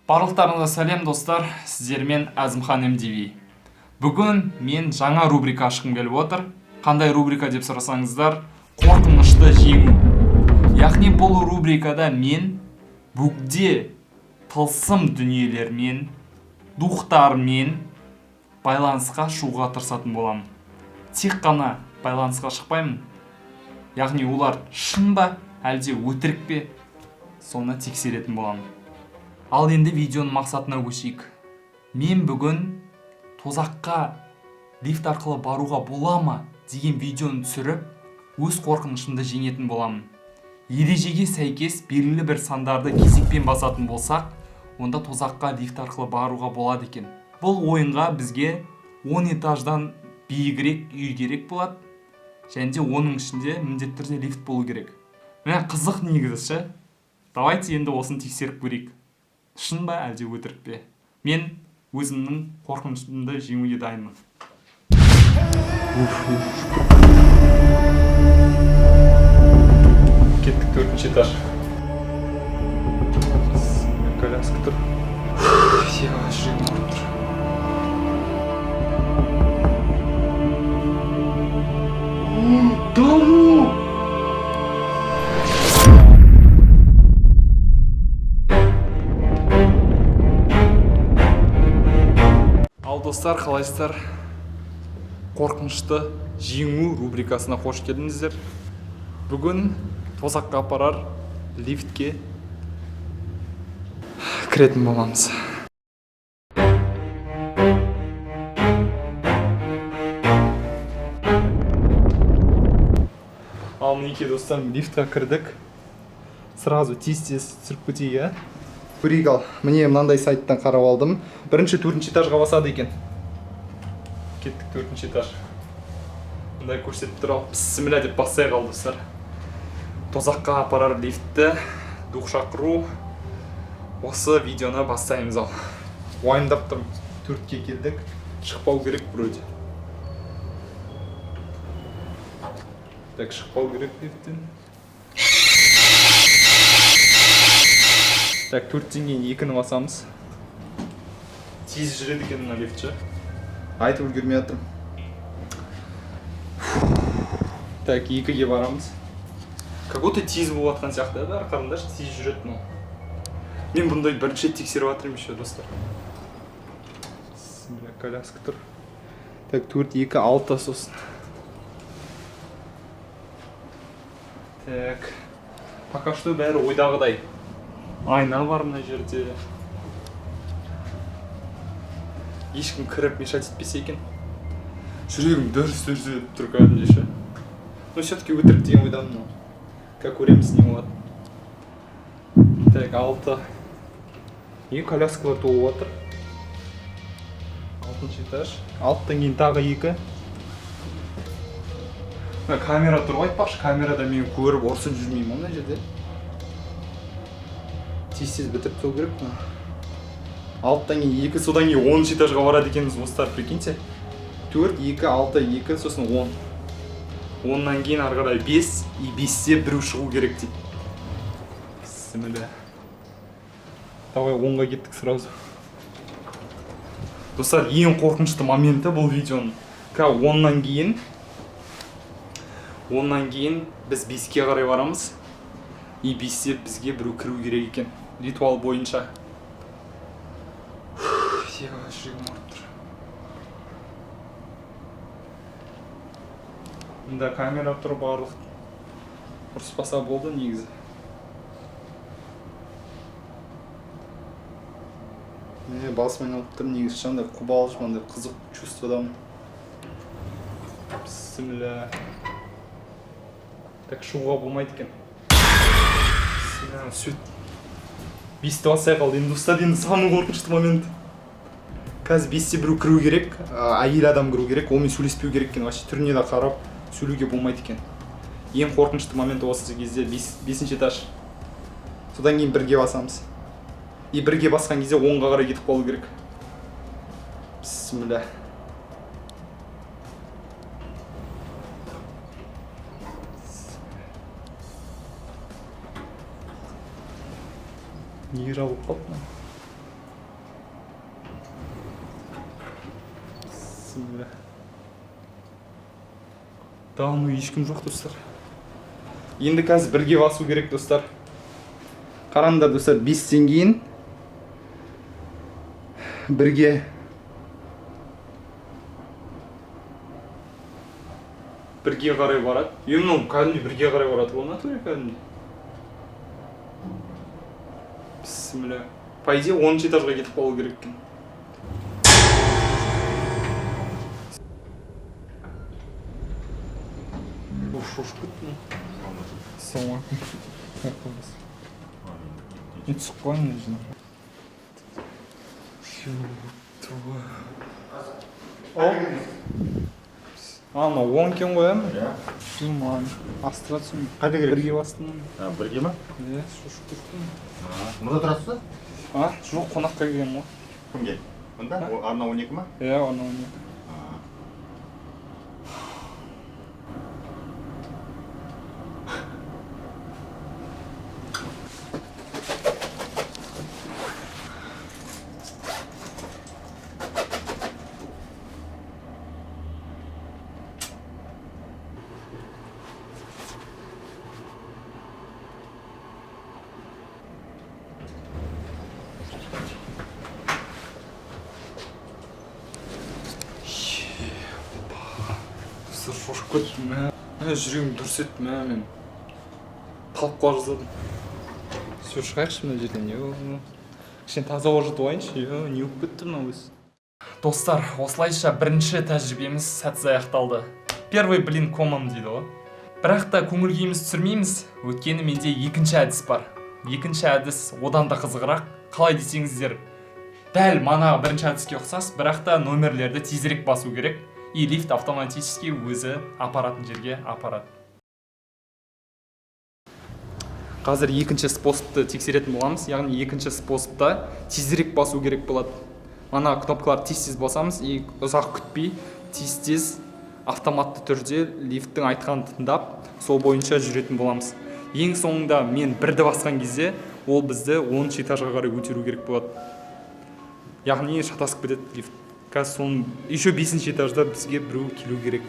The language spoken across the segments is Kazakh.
Барлықтарыңызға сәлем, достар! Сіздермен Әзімхан МДВ. Бүгін мен жаңа рубрика ашқым келіп отыр. Қандай рубрика деп сұрасаңыздар, қорқынышты жеңу. Яғни бұл рубрикада мен бөгде тылсым дүниелермен, духтармен байланысқа шығуға тырысатын боламын. Тек қана байланысқа шықпаймын. Яғни олар шын ба, әлде өтірік пе, соны тексеретін боламын. Ал енді видеоның мақсатына көшейік. Мен бүгін тозаққа лифт арқылы баруға бола ма деген видеоны түсіріп, өз қорқынышымды жеңетін боламын. Ережеге сәйкес белгілі бір сандарды кезекпен басатын болсақ, онда тозаққа лифт арқылы баруға болады екен. Бұл ойынға бізге 10 этаждан биігірек үй керек болады, және де оның ішінде міндетті түрде лифт болу керек. Міне, қызық негізі ше. Давайте енді осыны тексеріп көрейік. Шын ба, әлде өтірік пе? Мен өзімнің қорқынышымды жеңуге дайынмын. Уф, уф. Кеттік, төртінші этаж. Коляска тұр. Ева, жүрегім ауырып тұр. Да ну! Ал, достар, қалайсыздар? Қорқынышты жеңу рубрикасына қош келдіңіздер. Бүгін тозаққа апарар лифтке кіретін боламыз. Ал мінекей, достар, лифтқа кірдік. Сразу тез тез түсіріп кетейік, иә. Көрейік. Ал міне, мынандай сайттан қарап алдым. Бірінші төртінші этажға басады екен. Кеттік, төртінші этаж. Мындай көрсетіп тұр. Ал бісміллә деп бассай қалды, достар. Тозаққа апарар лифтті, дух шақыру, осы видеоны бастаймыз. Ал уайымдап тұрмын. Төртке келдік, шықпау керек вроде. Так, шықпау керек лифттен. Так, төрттен кейін екіні басамыз. Тез жүреді екен мына лифт ше. Айтып үлгермей жатырмын. Так, екіге барамыз. Как будто тез болып жатқан сияқты да, бәрі. Қараңдаршы, тез жүреді мынау. Мен бұндай бірінші рет тексеріп жатырмын еще, достар. Бля, коляска тұр. Так, төрт, екі, алты, сосын. Так, пока что бәрі ойдағыдай. Айна бар мына жерде. Ешкім кіріп мешать етпесе екен. Жүрегім дүрс дүрс етіп тұр кәдімгідей ше. Но все-таки өтірік деген ойдамын мынау. Как көреміз, не болады. Так, алты. Неге коляскалар толып жатыр? Алтыншы этаж. Алтыдан кейін тағы екі. Мына камера тұр ғой, айтпақшы, камерада мені көріп ұрсып жүрмеймін ма мына жерде? Тез тез бітіріп тастау керек мына. Алтыдан кейін екі, содан кейін 10-шы этажға барады екенбіз, достар, прикиньте. Төрт, екі, алты, екі, сосын 10. Оннан кейін ары қарай бес, и бесте біреу шығу керек дейді. Бісміллә. Давай, 10-ға кеттік сразу. Достар, ең қорқынышты моменті бұл видеоның. Қазір 10-нан кейін біз беске қарай барамыз. И бесте бізге біреу кіру керек екен. Ритуал бойынша. Ева, жүрегім ауырып тұр. Мында камера тұр барлық. Ұрыспаса болды негізі. Міне, басым айналып тұр негізі ше, андай қобалжып, андай қызық чувстводамын. Бісміллә. Так, шығуға болмайды екен. Бісміллә, сүт. Бесті бассай қалды. Енді, достар, енді самый қорқынышты момент. Қазір бесте біреу кіру керек, әйел адам кіру керек, онымен сөйлеспеу керек екен, вообще түріне де қарап сөйлеуге болмайды екен. Ең қорқынышты момент осы кезде, бесінші этаж. Содан кейін бірге басамыз. И бірге басқан кезде 10-ға қарай кетіп қалу керек. Бісміллә. Неге жабылып қалды мынау? Да, ну ешкім жоқ, достар. Енді қазір бірге басу керек, достар. Қараңдар, достар, 5-тен кейін бірге. Бірге қарай барады. Е, мынау кәдімгідей бірге қарай барады ғой, натуре кәдімгідей. Бісміллә. По идее, 10 этажға кетіп қалу керек екен. Уф, шошып кеттім. Ассалаумағалейкум. Не түсіп қойын мына жерден. О. А, мынау 10 екен ғой, ә? Иә. Маған астыға түсім. Қайда керек? Бірге бастым. А, бірге ма? Иә, шошып кеттім. Мұнда тұрасыз ба? А, жоқ, қонаққа келгенмін ғой. Кімге? Мында? Арна 12 ма? Иә, арна 12. Шошып кеттім, мә. Мә, жүрегім дүрс етті, мә, мен талып қала жаздадым. Все, шығайықшы мына жерден, е. Кішкене таза ауа жұтып алайыншы, е, не болып кетті мынау өзі. Достар, осылайша бірінші тәжірибеміз сәтсіз аяқталды. Первый блин комом дейді ғой. Бірақ та көңіл күйімізді түсірмейміз, өйткені менде екінші әдіс бар. Екінші әдіс одан да қызығырақ. Қалай десеңіздер, дәл манағы бірінші әдіске ұқсас, бірақ та номерлерді тезірек басу керек. И лифт автоматически өзі апаратын жерге апарады. Қазір екінші способты тексеретін боламыз. Яғни екінші способта тезірек басу керек болады. Ана кнопкаларды тез-тез басамыз и ұзақ күтпей тез-тез автоматты түрде лифттің айтқанын тыңдап, сол бойынша жүретін боламыз. Ең соңында мен бірді басқан кезде ол бізді 10 этажға қарай көтеру керек болады. Яғни шатасып кетеді лифт. Қазір соның еще 5 этажда бізге біреу келу керек.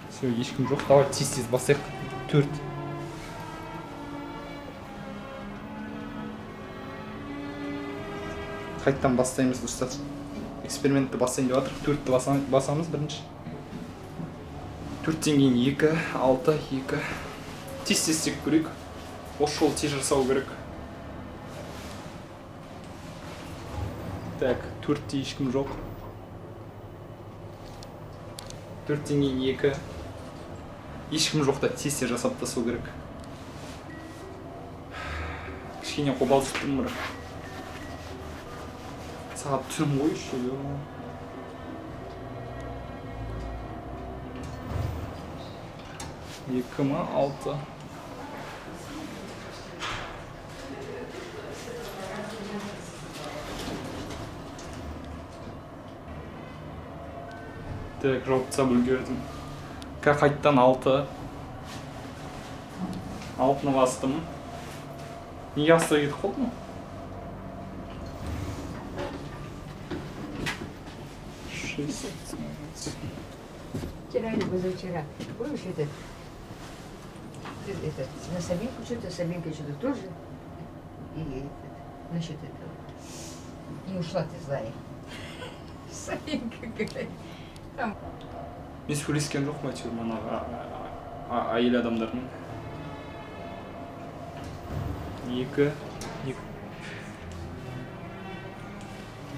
Все, ешкім жоқ. Давай тез-тез басайық. 4. Қайттан бастаймыз, достар. Экспериментті бастайын деп жатыр. 4-ті басамыз бірінші. 4-тен кейін 2, 6, 2. Тез-тез істеп көрейік. Осы жолы тез жасау керек. Так, 4-те ешкім жоқ. 4-тен кейін 2. Ешкім жоқ та тез-тез жасап тастау керек. Кішкене қобалжып тұрмын бірақ. Сағат түн ғой еще, ё. Екі ма, алты. Так, жауып тастап үлгердім. Қазір қайтадан алты. Алтыны бастым. Неге астыға кетіп қалдым? Шесть. Вчера или позавчера. Помнишь, этот, на Сабинку что-то, Сабинка что-то тоже. И этот, насчет этого. Не ушла ты злая. Сабинка говорит. Там. Мен сөйлескен жоқпын әйтеуір манағы әйел адамдармен. Екі, екі.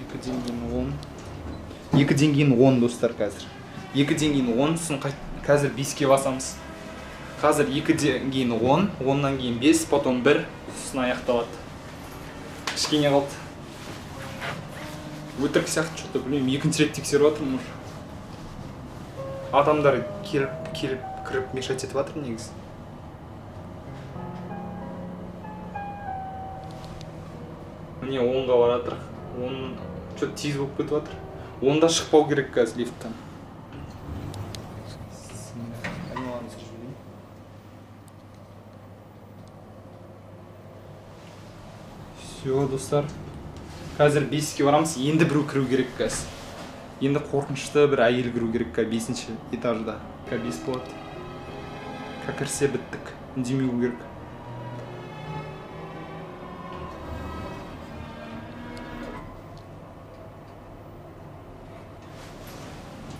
Екіден кейін 10. Екіден кейін 10, достар, қазір. Екіден кейін 10, сосын қазір 5-ке басамыз. Қазір екіден кейін 10, оннан кейін 5, потом 1, сосын аяқталады. Кішкене қалды. Өтірік сияқты, что-то білмеймін, екінші рет тексеріп жатырмын уже. Адамдар келіп, кіріп мешать етіп жатыр негізі. Міне 10-ға бара жатырық. 10, что-то тез болып кетіп жатыр. 10-да шықпау керек қазір лифттен. Все, достар. Қазір 5-ке барамыз. Енді біреу кіру керек қазір. Енді қорқынышты бір әйел кіру керек ка бесінші этажда. Ка бес болады. Ка кірсе, біттік. Үндемеу керек.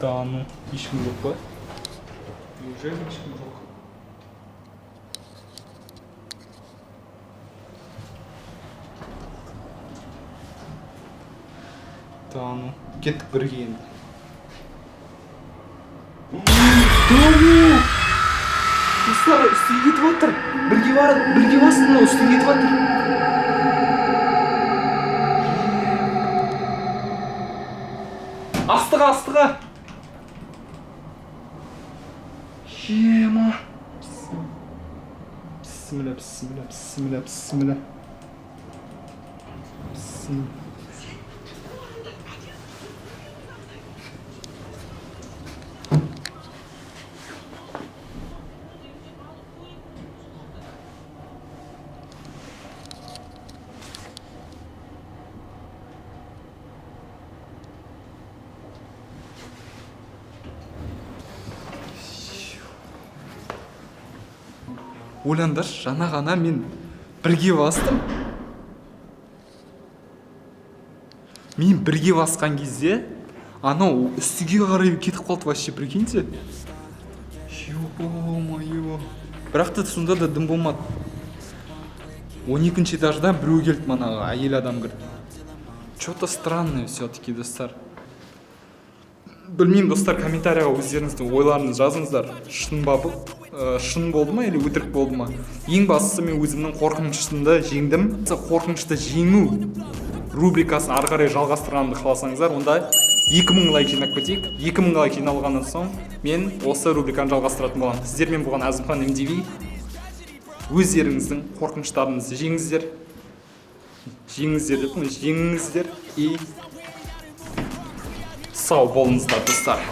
Да ну, ешкім жоқ па? Неужели ешкім жоқ? Да ну, кеттік бірге енді. Да ну! Достар, үстіге кетіп жатыр. Бірге бар, бірге басты мынау, үстіге кетіп жатыр. Астыға, астыға. Ема. Бісміллә, бісміллә, бісміллә, бісміллә. Бісміллә. Ойлаңдаршы, жаңа ғана мен бірге бастым. Мен бірге басқан кезде анау үстіге қарай кетіп қалды вообще, прикиньте. Ё-моё. Бірақ та сонда да дым болмады. 12 этажда біреу келді, манағы әйел адам кірді. Чё-то странное все-таки, достар. Білмеймін, достар, комментарийға өздеріңіздің ойларыңызды жазыңыздар. Шын ба бұл? Шын болды ма или өтірік болды ма? Ең бастысы, мен өзімнің қорқынышымды жеңдім. Қорқынышты жеңу рубрикасын ары қарай жалғастырғанымды қаласаңыздар, онда 2000 лайк жинап кетейік. 2000 лайк жиналғаннан соң мен осы рубриканы жалғастыратын боламын. Сіздермен болған Әзімхан МДВ. Өздеріңіздің қорқыныштарыңызды жеңіңіздер. Жеңіңіздер деп, жеңіңіздер и сау болыңыздар, достар.